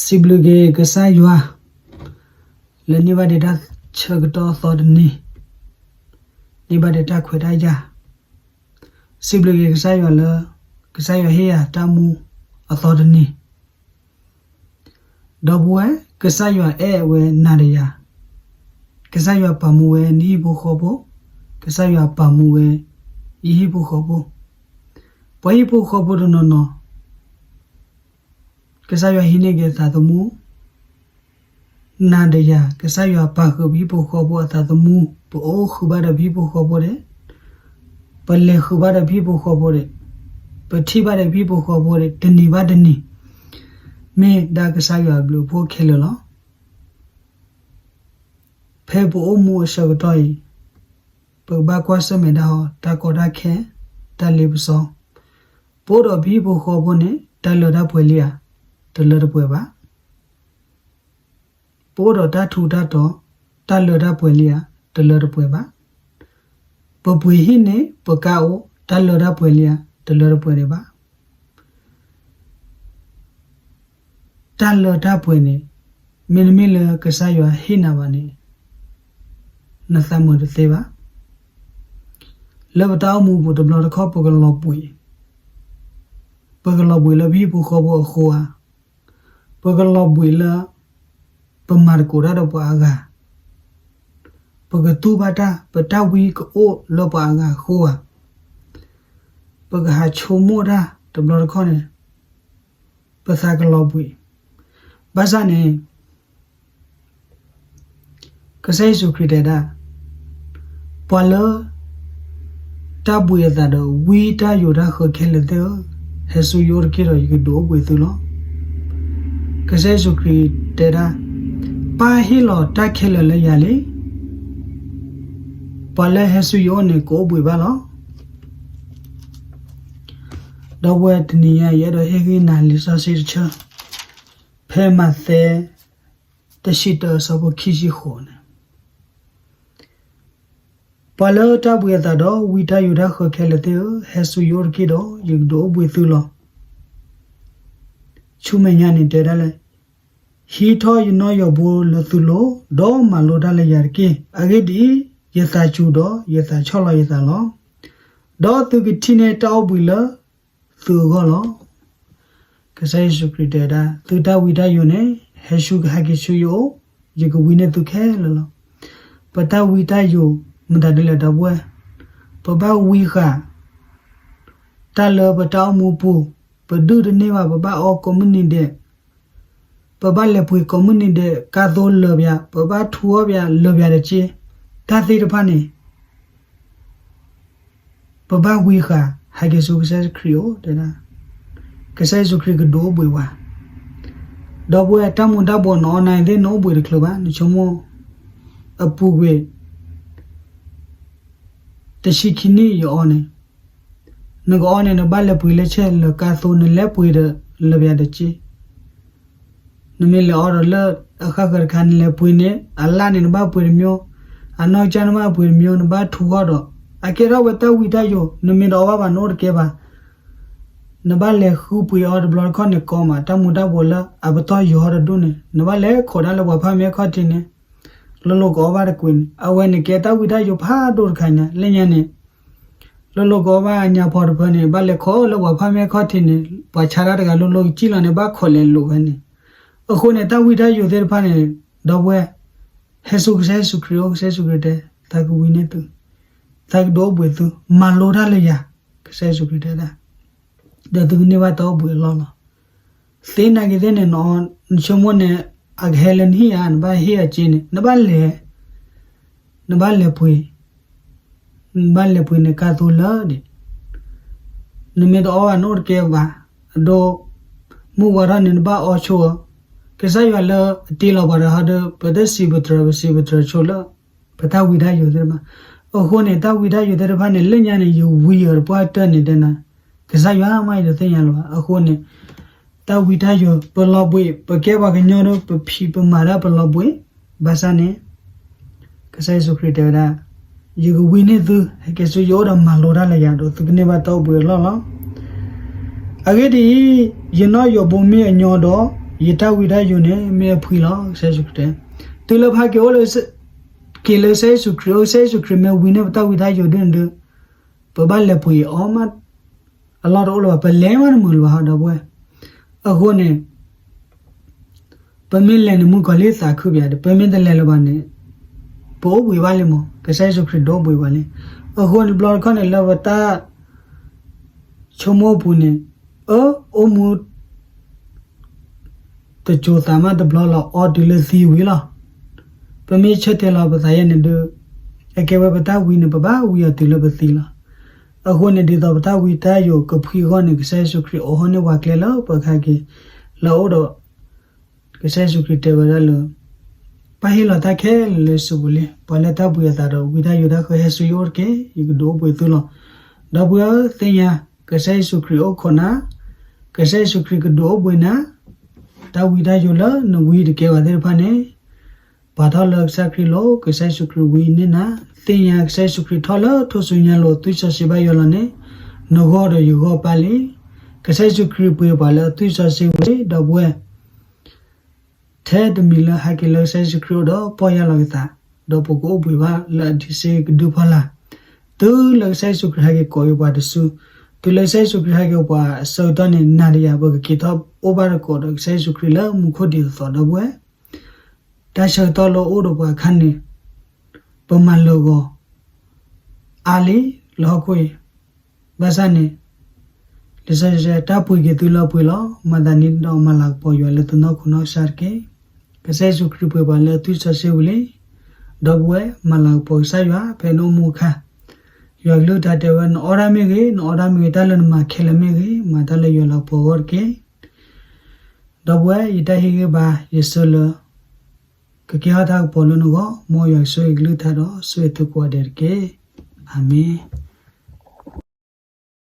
စံးဘျုးက့ၤကစၢ်ယွၤ လၢန့ၢ်ဘၣ်ဒံးတၢ်ဆၢကတီၢ်အသီတနံၤ, န့ၢ်ဘၣ်ဒံးတၢ်ခွဲးတၢ်ယာ်. စံးဘျုးက့ၤကစၢ်ယွၤလၢ ကစၢ်ယွၤဟ့ၣ်ယၤတၢ်မူအသီတနံၤ. ဒီပုၢ်ဝဲၢ်, ကစၢ်ယွၤအဲၣ်ဝဲနၤဒီးယၤ, ကစၢ်ယွၤပာ်မူဝဲနဟံၣ်ဖိဃီဖိ, ကစၢ်ယွၤပာ်မူဝဲယဟံၣ်ဖိဃီဖိ, ပှၤဟံၣ်ဖိဃီဖိတနီၤနီၤ ကစၢ်ယွၤဟံးန့ၢ်က့ၤအသးသမူ, နၤဒီးယၤ ကစၢ်ယွၤပာ်ဃုာ်ပဟံၣ်ဖိဃီဖိအသးသမူ, ပအိၣ်ဃုာ်ဘၣ်ဒီးပဟံၣ်ဖိဃီဖိဒီး, ပလဲၤဃုာ်ဘၣ်ဒီးပဟံၣ်ဖိဃီဖိဒီး, ပထံၣ်ဘၣ်ဒီးပဟံၣ်ဖိဃီဖိဒီး တနံၤဘၣ်တနံၤ, မ့ၢ်ဒၣ်ကစၢ်ယွၤအဘျုးအဖှိၣ်ခဲလၢာ်လီၤ. ဖဲပအိၣ်မူအဆၢကတီၢ်အံၤ, ပကဘၣ်ကွၢ်ဆၢၣ်မဲာ်ဒၣ်အီၤ တၢ်ကီတၢ်ခဲ, တၢ်လ့ပစီ, ပအိၣ်ဒီးပဟံၣ်ဖိဃီဖိန့ၣ် တၢ်လၢတၢ်ပှဲၤလံဧါ, တလၢတပှဲၤဘၣ်. ပအိၣ်ဒီးတၢ်ထူးတၢ်တီၤ, တၢ်လၢတၢ်ပှဲၤလံဧါ, တလၢတပှဲၤဘၣ်. ပပှ့ၤဟံၣ်န့ၣ် ပကါအိၣ်, တၢ်လၢတၢ်ပှဲၤလံဧါ, တလၢတပှဲၤဒံးဘၣ်. တၢ်လၢတၢ်ပှဲၤန့ၣ် မ့တမ့ၢ်လၢကစၢ်ယွၤဟ့ၣ်နၤဘၣ်န့ၣ် နသးမုာ်တသ့ဘၣ်. လၢပတၢ်အိၣ်မူပူၤတဘျီတခီၣ် ပကလီၤဘှံး, ပကလီၤဘှံးလၢပဟံၣ်ဖိဃီဖိအဃိဧါ, ပကလီၤဘှံးလၢ ပမၤသကိးတၢ်ဒီးပှၤအဂၤ, ပကတူၢ်ဘၣ်တၢ် ပတၢ်ဝံကအိၣ်လၢပှၤအဂၤအဃိဧါ, ပကဟးဆိကမိၣ်တၢ်တဘျီတခီၣ်န့ၣ် ပသးကလီၤဘှံး. ဘၣ်ဆၣ်န့ၣ် ကစၢ်ယ့ၣ်ၡူးခရံာ်တဲဒၣ်, ပှၤလၢ တၢ်ဘှံးအသးဒီးဝံတၢ်ယိးတၢ်ဃၢခဲလၢာ်သ့ၣ်ဧၢ, ဟဲဆူယအိၣ်တက့ၢ်ဒီး ယကဒုးအိၣ်ဘှံးသုလီၤ. ကစၢ်ယ့ၣ်ၡူးခရံာ်တဲဒၣ်, ပၢ်ဟ့ၣ်လီၤတၢ်ခဲလၢာ်လၢယၤလံ. ပှၤလၢဟဲဆူယအိၣ်န့ၣ် ကအိၣ်ဘှံးဘၣ်လီၤ. ဒီပုၢ်ဝဲၢ်, တနံၤညါအံၤ ယအဲၣ်ဒိးဟ့ၣ်ဂံၢ်နၤလံာ်စီဆှံတဆၢ, ဖဲမးသဲ တဆံတၢ အဆၢဖိခံဆံဃိးန့ၣ်, ပှၤလၢတၢ်ဘှံးအသးဒီးဝံတၢ်ယိးတၢ်ဃၢခဲလၢာ်သ့ၣ်ဧၢ, ဟဲဆူယအိၣ်တက့ၢ်ဒီး ယကဒုးအိၣ်ဘှံးသုလီၤ. ဆူမဲာ်ညါန့ၣ်တဲဒၣ်လဲၣ်, ဟံးထီၣ်ယနီၣ်ယိးဘိလၢသုလိၤ, ဒီးမၤလိတၢ်လၢယၤတက့ၢ်. အဂ့ၢ်ဒ်အံၤ, ယသးစူၤဒီး ယသးဆီၣ်လီၤယသးလီၤ. ဒီးသုကထံၣ်န့ၢ်တၢ်အိၣ်ဘှံးလၢ သုအဂီၢ်လီၤ. ကစၢ်ယ့ၣ်ၡူးခရံာ်တဲဝဲဒၣ်, သုတၢ်ဝံတၢ်ယိးန့ၣ် ဟဲဆူကဟဲက့ၤဆူယအိၣ်, ယကဝံန့ၢ်သုခဲလၢာ်လီၤ. ပတၢ်ဝံတၢ်ယိး မတၤဒ်လဲၣ် ဒီပုၢ်ဝဲၢ်, ပဘၣ်ဝံဃာ် တၢ်လၢပတၢ်အိၣ်မူပူၤ, ပဒုးတန့ၢ်ဘၣ် ပဘၣ်အီကိးမုၢ်နံၤဒဲး, ပဘၣ်လဲၤပှ့ၤကိးမုၢ်နံၤဒဲး, ကါသိလၢာ်ပှၤ, ပဘၣ်ထူအီၣ်ပှၤလၢာ်ပှၤတက့ၢ်. တၢ်သ့ၣ်တဖၣ်န့ၣ် ပဘၣ်ဝံဃာ် ဟဲက့ၤဆူကစၢ်ယ့ၣ်ၡူးခရံာ်အအိၣ်တဲဒၣ်, ကစၢ်ယ့ၣ်ၡူးခရံာ်ကဒုးအိၣ်ဘှံးဝဲ. ဒီပုၢ်ဝဲၢ်, တၢ်မူၤတၢ်ဘှီးနအီနၤသ့ၣ် နအိၣ်ဘှံးတချုးဘၣ်, နဆိကမိၣ် အပူၤကွံာ် တဆံခံနံၣ်ယအီန့ၣ်, နကအီန့ၣ် နဘၣ်လဲၤပှ့ၤလၢဆဲးလၢကါသိ နလဲၤပှ့ၤဒီးလၢာ်ပှၤတက့ၢ်. နမ့ၢ်လဲၤအီဒီးလၢအဃၣ်ဃၢၤတခါ နလဲၤပှ့ၤန့ၣ် အလၣ်န့ၣ်နဘၣ်ပှ့ၤတမံၤ, အနီၢ်ကစၢ်နဘၣ်ပှ့ၤတမံၤ, နဘၣ်ထူဃီဒီး အကဲထီၣ်ဝဲတၢ်ဝံတၢ်ယိး, နမ့ၢ်တအီဘၣ်ဘၣ် နအိၣ်တကဲဘၣ်. နဘၣ်လဲၤဃုပှ့ၤအီတဘျီတခီၣ်န့ၣ်ကီမး, တၢ်မူၤတၢ်ဘှီးလၢအပတီၢ်ယိးဟီတဒိၣ်န့ၣ် နဘၣ်လဲၤခိးဒၣ်လၢပှၤဖးမဲခီၣ်ထံးန့ၣ် လိၤလိၤကအီဘၣ်တကွံာ်န့ၣ်, အဝဲန့ၣ်ကဲတၢ်ဝံတၢ်ယိးဖးဒိၣ်တခါညါ, လၢညါန့ၣ် လိၤလိၤကအီဘၣ်အညါဖီတဖၢန့ၣ် ဘၣ်လဲၤခိးလၢပှၤဖးမဲခီၣ်ထံးန့ၣ်, ပှၤဆါတၢ်တဂၤလိၤလိၤကစံၣ်လီၤန့ၣ် ဘၣ်ခိးလဲၤလိာ်ဝဲန့ၣ်. အဃိန့ၣ် တၢ်ဝံတၢ်ယိးသ့ၣ်တဖၣ်န့ၣ် ဒီပုၢ်ဝဲၢ်, ဟဲဆူကစၢ်ယ့ၣ်ၡူးခရံာ်အအိၣ်, ကစၢ်ယ့ၣ်ၡူးခရံာ်တဲ, သးကဝံန့ၢ်သု, သးကဒုးအိၣ်ဘှံးသု, မၤလိတၢ်လၢယၤ, ကစၢ်ယ့ၣ်ၡူးခရံာ်တဲဒၣ်, ဒီးသုကန့ၢ်ဘၣ်တၢ်အိၣ်ဘှံးအလီၢ်လီၤ. သ့နာ်က့သ့ၣ်န့ၣ် နဆိကမိၣ်န့ၣ် အကဟဲလၢနဟံၣ်ဧါ, နဘၣ်ဟ့ၣ်အစ့န့ၣ် နဘၣ်လဲၤ, နဘၣ်လဲၤပှ့ၤ, နဘၣ်လဲၤပှ့ၤန့ၣ်ကါသိလၢာ်ဒံး, နမ့ၢ်တအီဘၣ် နအိၣ်တကဲဘၣ်, အဒိ မုၢ်ဝါထီၣ်န့ၣ် နဘၣ်အီဆိအီၤ, ကစၢ်ယွၤလၢအတ့လီၤပှၤတဂၤဟီဒီး ပတစံးပတြၢၤ ပစံးပတြၢၤဆိလၢ ပတၢ်ဝံတၢ်ယိးသ့ၣ်တဖၣ်. အဃိန့ၣ် တၢ်ဝံတၢ်ယိးသ့ၣ်တဖၣ်န့ၣ် လၢညါန့ၣ် ယဝံအီၤတပှၢ်တၢၢ်န့ၣ်တဲနၤ, ကစၢ်ယွၤမး ယတသ့ၣ်ညါလၢၤဘၣ်. အဃိန့ၣ် တၢ်ဝံတၢ်ယိး ပလီၤဘှံး, ပကဲပှၤကညီဒီး ပဖံးပမၤတၢ်ပလီၤဘှံး, ဘၣ်ဆၣ်န့ၣ် ကစၢ်ယ့ၣ်ၡူးခရံာ်တဲဝဲဒၣ်, ယကဝံန့ၢ်သု, ဟဲက့ၤဆူယအိၣ်ဒီးမၤလိတၢ်လၢယၤဒီး သုကန့ၢ်ဘၣ်တၢ်အိၣ်ဘှံးအလီၢ်လီၤ. အဂ့ၢ်ဒ်အံၤ, ယနီၣ်ယိးဘိမ့ၢ်အညီဒီး ယတၢ်ဝံတၢ်ယိာ်န့ၣ် မ့ၢ်အဖှံလီၤ. ကစၢ်ယ့ၣ်ၡူးခရံာ်တဲ, တုၤလၢပဟဲက့ၤအိၣ်လၢ က့ၤလၢကစၢ်ယ့ၣ်ၡူးခရံာ်အအိၣ်, ကစၢ်ယ့ၣ်ၡူးခရံာ်မ့ၢ်ဝံန့ၢ်ပတၢ်ဝံတၢ်ယိာ်ဒ်န့ၣ်ဒီး, ပဘၣ်လဲၤပှ့ၤအီၤမး, အလီၢ်တအိၣ်လၢၤဘၣ်, ပလဲၤမးတမုာ်လၢၤဘၣ် ဒီပုၢ်ဝဲၢ်. အဃိန့ၣ် ပမ့ၢ်လဲၤန့ၣ် မုၣ်ကီၤလံၢ်သးခုပယၤဒီး, ပမ့ၢ်တလဲၤလၢၤဘၣ်န့ၣ် ပအိၣ်ဘှံးဘၣ်လံမး, ကစၢ်ယ့ၣ်ၡူးခရံာ်ဒုးအိၣ်ဘှံးဘၣ်လံ. အဃိန့ၣ် တဘျီတခီၣ်န့ၣ် လၢပတၢ်ဆိကမိၣ်အပူၤန့ၣ်, အၢ, အိၣ်မူ တစိၤသးမးတဘျီလီၤ, အီၤတုၤလၢသံဝံၤလီၤ. ပမ့ၢ်ဆၢတဲာ်လီၤပသးယဲန့ၣ်ဒီး, အကဲဝဲပတၢ်ဝံန့ၣ် ပဘၣ်ဝံအီၤတုၤလၢပသံလီၤ. အဃိန့ၣ် ဒ်သိးပတၢ်ဝံတၢ်ယိာ်ကဖှံအဂီၢ်န့ၣ် ကစၢ်ယ့ၣ်ၡူးခရံာ်အိးထီၣ်န့ၢ်ပှၤကျဲလၢပကဟဲက့ၤလၢအအိၣ်ဒီး, ကစၢ်ယ့ၣ်ၡူးခရံာ်တဲဝဲဒၣ်လၢ ပၢ်ဟ့ၣ်လီၤတၢ်ခဲလၢာ်လၢစုပူၤလံ. ပှၤလၢတၢ်ဘှံးအသးဒီးဝံတၢ်ယိာ်တၢ်ဃၢဟဲဆူယအိၣ်တက့ၢ်, ယကဒုးအိၣ်ဘှံးသုလီၤ. ဒီပုၢ်ဝဲၢ်ဧၢ, သ့ၣ်ညါ, ကစၢ်ယ့ၣ်ၡူးခရံာ်အိၣ်ခိးနၤ, ကစၢ်ယ့ၣ်ၡူးခရံာ်ကဒုးအိၣ်ဘှံးနၤ, တၢ်ဝံတၢ်ယိာ်လၢနဝံတကဲဘၣ်သ့ၣ်တဖၣ်န့ၣ်, ပာ်ထီၣ်လၢကစၢ်ခရံာ်အလိၤ, ကစၢ်ယ့ၣ်ၡူးခရံာ်ဝံန့ၢ်နၤ. သ့ၣ်ညါကစၢ်ယ့ၣ်ၡူးခရံာ်ထီၣ်လၢထူၣ်စုညါလိၤ သွံၣ်စီဆှံဘၣ်ယွၤလီၤန့ၣ်, နဂီၢ်ဒီးယဂီၢ်ပၢ်လံ. ကစၢ်ယ့ၣ်ၡူးခရံာ်ပှ့ၤပှၤလၢအသွံၣ်စီဆှံဝံၤလံ, ဒီပုၢ်ဝဲၢ် ထဲတမံၤလၢဟဲက့ၤလၢကစၢ်ယ့ၣ်ၡူးခရံာ်အအိၣ်ဒီးပီၢ်ယၢ်လီၤက့ၤသး, ဒီးပကအိၣ်ဘှံးဘၣ်လၢအဒံးစ့ကဒုဖီလာ်, တုၤလၢကစၢ်ယ့ၣ်ၡူးခရံာ်ဟဲက့ၤကိးက့ၤပှၤတစု, တုၤလၢကစၢ်ယ့ၣ်ၡူးခရံာ်ဟဲက့ၤပှၤအဆၢကတီၢ်န့ၣ် နၤဒီးယၤ ပကက့ၤထီၣ်အိၣ်ဘၣ်သကိးဒီးကစၢ်ယ့ၣ်ၡူးခရံာ်လၢမူခိၣ်ဒ်သိးသိး ဒီပုၢ်ဝဲၢ်. တၢ်ဆၢကတီၢ်လၢအအိၣ်ဒီးပှၤအခါန့ၣ် ပမၤလၢာ်ဂီၤအါလံလၢဟီၣ်ခိၣ်အံၤ, ဘၣ်ဆၣ်န့ၣ် လံာ်စီဆှံတဲ တၢ်ပှ့ၤက့ၤသုလၢအပှ့ၤလီၤ. မၤသးဒ်န့ၣ်ဒီးမၤလၤကပီၤယွၤလၢသုနီၢ်ခိနီၢ်ကစၢ်တက့ၢ်. ကစၢ်ယ့ၣ်ၡူးခရံာ်ပှ့ၤပှၤလၢအသွံၣ်စီဆှံဝံၤလံ, ဒီပုၢ်ဝဲၢ် မၤလၤကပီၤကစၢ်ယွၤဖဲနအိၣ်မူအခါ, ယွၤကလုၢ်ကထါတဲဝဲ နအီၣ်တၢ်မ့ၢ်ဂ့ၤ, နအီတၢ်မ့ၢ်ဂ့ၤ, တၢ်လၢနမၤခဲလၢာ်မ့ၢ်ဂ့ၤ, မၤတၢ်လၢယွၤလၤကပီၤအဂီၢ်တက့ၢ်. ဒီပုၢ်ဝဲၢ် ယတၢ်ဟ့ၣ်ဂံၢ်ဘါယဆၢလၢ ကကဲထီၣ်တၢ်ကပီၤလၢနဂီၢ်, မ်ယွၤကဆိၣ်ဂ့ၤကလုၢ်ကထါဒီးဆိၣ်ဂ့ၤသုကိးဂၤဒဲးတက့ၢ်. အၤမ့ၣ်.